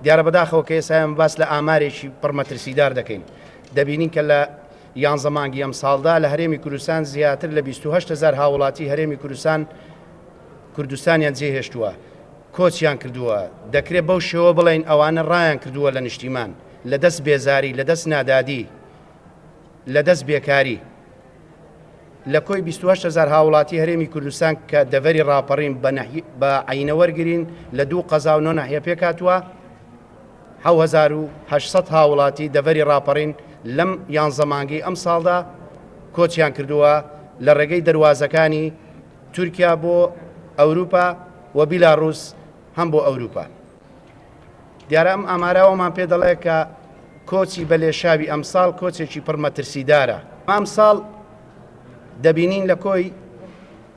دیارە بەداخەوە کە ئێستا ئێمە باس لە ئامارێکی پڕ مەترسیدار دەکەین، دەبینین کە لە یانزە مانگی ئەمساڵدا لە هەرێمی کوردستان زیاتر لە 28 هەزار هاوڵاتی هەرێمی کوردستان کوردستانیان جێهێشتووە، کۆچیان کردووە، دەکرێت بەو شێوە بڵێین ئەوانە ڕایان کردووە لە نیشتیمان، لە دەست بێزاری، لە دەست نادادی، لە دەست بێکاری. لە کۆی 28 هەزار هاوڵاتی هەرێمی کوردستان کە دەڤەری ڕاپەڕین بە عەینە وەرگرین لە دوو قەزا و نۆ ناحیە پێکهاتووە، 7800 هاوڵاتی دەڤەری ڕاپەڕین لەم یانزە مانگەی ئەمساڵدا کۆچیان کردووە لە ڕێگەی دەروازەکانی تورکیا بۆ ئەوروپا و بیلاڕوس هەم بۆ ئەوروپا. دیارە ئەم ئامارە ئەوەمان پێ دەڵێ کە کۆچی بە لێشاوی ئەمساڵ کۆچێکی پڕ مەترسیدارە. ئەمساڵ دەبینین لە کۆی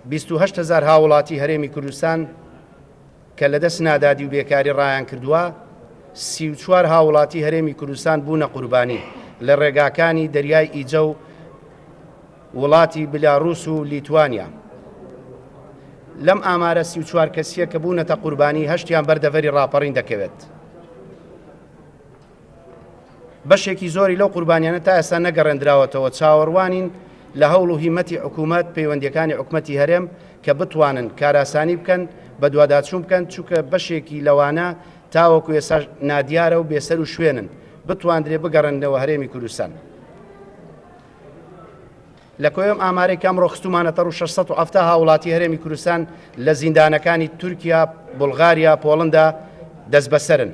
28 هەزار هاوڵاتی هەرێمی کوردستان کە لە دەست نادادی و بێکاری ڕایان کردووە، 34 هاوڵاتی هەرێمی کوردستان بوونە قوربانی لە ڕێگاکانی دەریای ئیجە و وڵاتی بلاروس و لیتوانیا. لەم ئامارە 34 کەسییە کە بوونەتە قوربانی هەشتیان بەر دەڤەری ڕاپەڕین دەکەوێت. بەشێکی زۆری لەو قوربانیانە تا ئێستا نەگەڕێندراوەتەوە، چاوەڕوانین لە هەوڵ و هیمەتی حکوومەت، پەیوەندییەکانی حکومەتی هەرێم کە بتوانن کارئاسانی بکەن، بەدواداچوون بکەن، چونکە بەشێکی لەوانە تاوەکو ئێستاش نادیارە و بێسەر و شوێنن، بتواندرێ بگەڕێننەوە هەرێمی کوردستان. لە کۆی ئەم ئامارەی کە ئەمڕۆ خستوومانەتە ڕوو 670 هاوڵاتی هەرێمی کوردستان لە زیندانەکانی تورکیا، بوڵغاریا، پۆڵندا دەستبەسەرن.